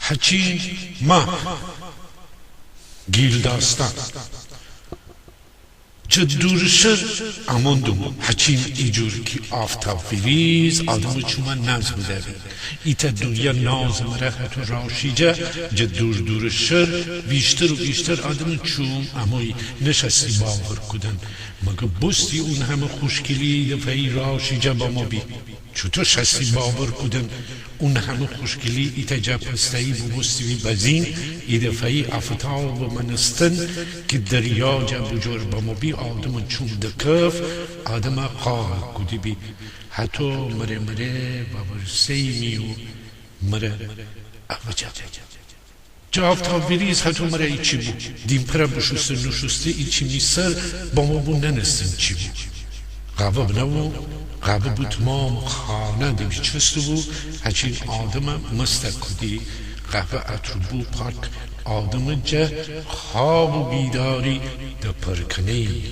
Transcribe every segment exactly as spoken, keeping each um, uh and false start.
هچین مه گیلداستان. جه دورشر امون دوبو. هچین ایجور کی آفتاب ویریز آدمٚ چومه ناز بدأ بی. ایتأ دونیا نازٚ مره هتو راشیجه جه دور دورشر ویشتر و ویشتر آدمٚ چوم امویی. نشأستی باور کودن مگه بوستی اون همه خوشگیلی ایدفعه‌یی راشیجه بمو بی. چوتو شأستی باور کودن اون همه خوشگیلی ایتأ جا پسته‌یی بوبوستی بی؟ بزین ایدفعه‌یی آفتابٚ مأنستن کی دریا جا بوجور بمو بی آدمٚ چوم دکف، آدمه قاق کودی بی. هتو مره مره وورسه‌ییمی و مره اوجا جه آفتاب ویریز هتو مره ایچی بو. دیمپره بوشوسته نوشوسته ایچیمی سر بمو بو ننستیم چی بو. قهوه بنه بو، قهوه بو تومامٚ خانه ده بیچسته بو. هچین آدمه مسته کودی. قهوه عطر و بو پاک آدمه جه خواب و بیداری دپرکه‌نه‌یی.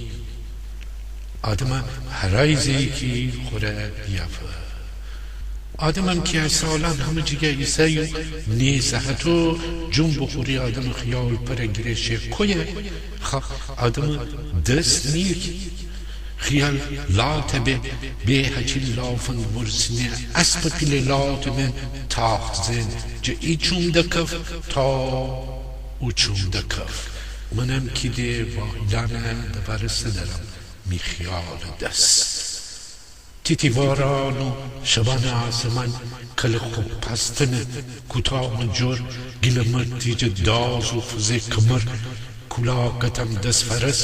آدمه هرای زه‌یی کی خوره بیافه. آدمم کی ا سالأن همه جیگه ایسه‌یو نیسه. هتو جوم بوخوری آدمٚ خیال پره گیره شه کویه. خب آدمٚ دس نییه کی خیال لاته به، به هچین لافند ورسینه اسبٚ پیله لاتٚ من تاخت زئن. جه ای چوم دکف تا او چوم دکف. منم کی ده واهیلأنه دوارسته درم می خیالٚ دس. تیتی واران و شبانٚ آسمان کله خوب پستنٚ کوتامٚ جور گیلٚ مرد تی جه داز و فوزه کمر کولاکتم دس فرس.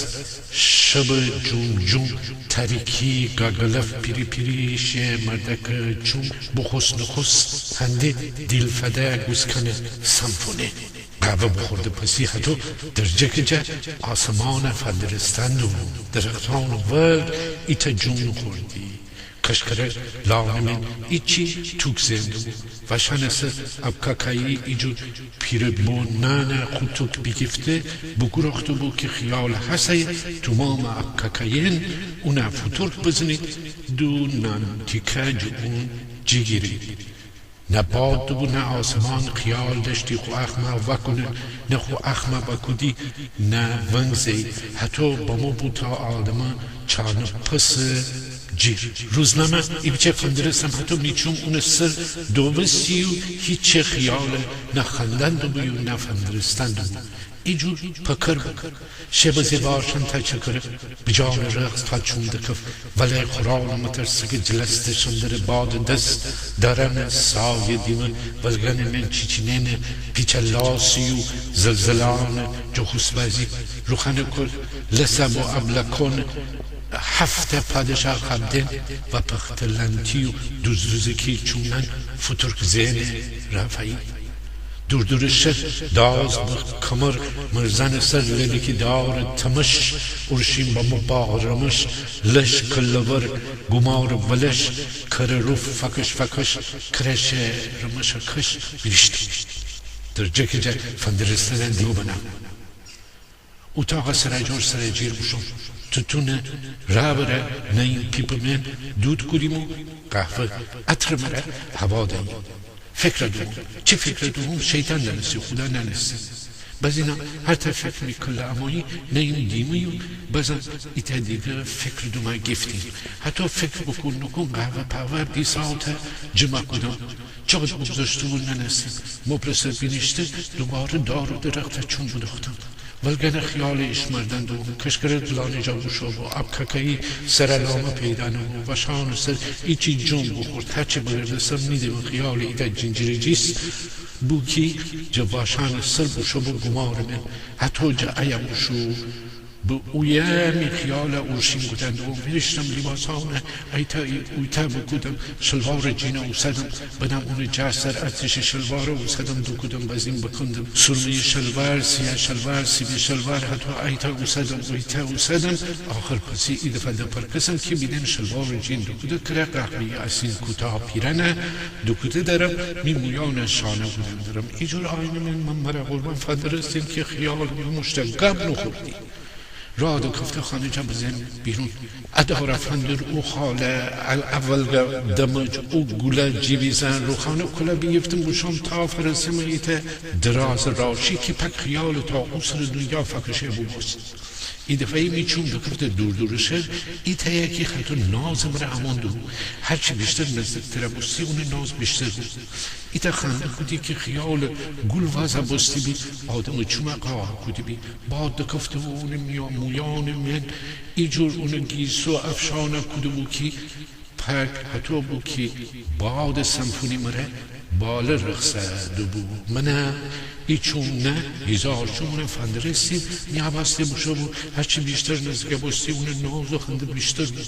شبٚ جوم جوم تاریکی گاگلف پیری پیری شه مردکٚ چوم بوخوس نوخوس هنده دیلفده گوسکنه سمفونه. قهوه بوخورده پسی هتو درجکٚ جا آسمانه فندرستن دوبو. درختانٚ ولگ ایتأ جوم نوخوردی. کشکرت لانه من ایچی توک زئن دوبو. واشأنٚ سر ابکاکایی ایجور پیره بو نانه خو توک بیگیفته بوگوروخته بو کی خیال هسه تومامٚ ابکاکایین اونه فوتورک بزنید دو نان تیکه جه اون جیگیرید. نه باد دوبو نه آسمان خیال دأشتی خو اخمه وأکونه، نه خو اخمه وأکودی نه ونگ زه‌یی. هتو بمو بو تا آدمه چانه پسٚ جیر. روزنامه ایپچه فندرستم هتو می چوم اونٚ سر دووستی و هیچه خیاله نه خوأندن دوبو و نه فندرستن دوبو. ایجور پکر بو. شه بزه واشان تا چکره بیجانٚ رخص تا چوم دکف. وله خورانٚ مترسکٚ جلسته شندره بادٚ دس دارنٚ سایه دیمه ولگنٚ من چیچینئنه پیچه لاسی و زلزلانٚ جوخوس‌بازی. روخانٚ کول لسه بو ابلکون هفته پادشا خابدن و پختلنتی و دوزدوزکی چومنان فوتورک زئنٚ رافایی. دوردورٚ شر داز بخت کمر مرزأنٚ سر للیکی دارٚ تمش اورشین بمو باغ رمش لش کله‌ور گومارٚ ولش کرٚ روف فکش فکش کرشه رمشٚ کش ویریشت. درجکٚ جا فندرستنه دیو بنم. اوتاقٚ سرجور سرجیر بوشوم. توتونٚ رابٚ ره نه‌ییم پیپٚ من دود کودیم و قهوه عطرٚ مره هوا ده‌ییم. فکر دوبوم. چی فکر دوبوم؟ شیطان دأنستی، خودا نأنستی. بازینم هرته فکر می کله امویی نه‌ییم دیمه‌یی و بازم ایتأ دیگه فکر دومه گیفتیم. هتو فکر بوکون نوکون قهوه پاور دیساوته جمع کودم. چقدر بوگذشته بو نأنستیم. مبلٚ سر بینیشته دوباره دار و درخته چوم بودوختم. ولگنٚ خیاله ایشمردن دوبوم. کشکرت لانه جا بوشو بو. ابکاکایی سره لامه پیدا نوبو. واشانٚ سر ایچی جوم بوخورد. هرچی بگردستم نیدم. خیاله ایتأ جینجیری جیس بو کی جه واشانٚ سر بوشو بو گومارٚ من. هتو جه ایه بوشو بو اویه می خیاله اورشین کودن دوبوم. ویریشتم لیباسانه ایتأ اویتأ بوکودم. شلوارٚ جینه اوسدم. بدم اونٚ جا سر ارتشٚ شلواره اوسدم دوکودم بازین بکندم. سورمه‌یٚ شلوار، سیاه شلوار، سیبی شلوار، هتو ایتأ اوسدم اویتأ اوسدم. آخر پسی ایدفعه دپرکسم کی بیدم شلوارٚ جین دوکوده کره قهوه‌یٚ آستین کوتاه پیرنه دوکوده درم. می مویانه شانه کودن درم. ایجور آینه من، من مره قربان فندرستیم کی خیال می موشته گب نوخوردی. راه دکفته خانه جا بزم بیرون. ا دارا فندر او خاله، ال اول گا دمج او گوله جیویزن، روخانه کوله بیگیفتم بوشوم تا فرسم ایته دراز راشی کی پک خیال تا او سر دنیا فکشه بوبوست. ای دفعه می چوم دکفته دور دور شر، ایتأ یکی خطو ناز مره امون دو. هرچی بیشتر نزدیکتر بوستی اون ناز بیشتر بو. ایتأ خنده کودی کی خیال گول وازا بوستی بی، آدم چومه قاقا کودی بی. باد دکفته و اون میا مویان من ایجور اون گیسو افشانه کوده بو کی پک هتو بو کی باد سمفونی مره باله رقصه دوبو. منه ای چوم نه هیزار چوم اونه فندرستی نیابسته بوشو بو. هرچی بیشتر نزدیکه بوستی اونه ناز و خنده بیشتر بو.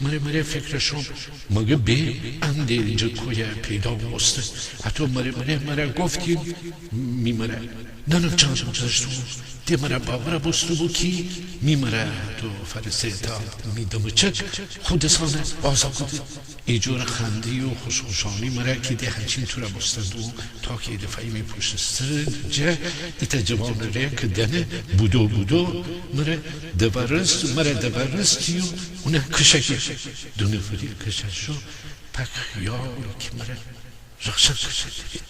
مره مره فکره شوم مگه به انده اینجا کویه پیدا بوسته. هتو مره مره مره گفتی می مره ننم چند گذشته بو. ده مره باوره بوسته بو کی می مره هتو فرسه تا می دمچک خو دسانه بازا کوده. ایجور خنده و خوشخوشانی مره کی ده هچین توره بوستن دو تا کی ایدفعه می پوشت سر جه ایتأ جوان ره کی دنه بودو بودو مره دبرست، مره دبرستی و اونه کشه کی دونه فری کشه شو. پک خیالی کی مره رخشن کشه دبید.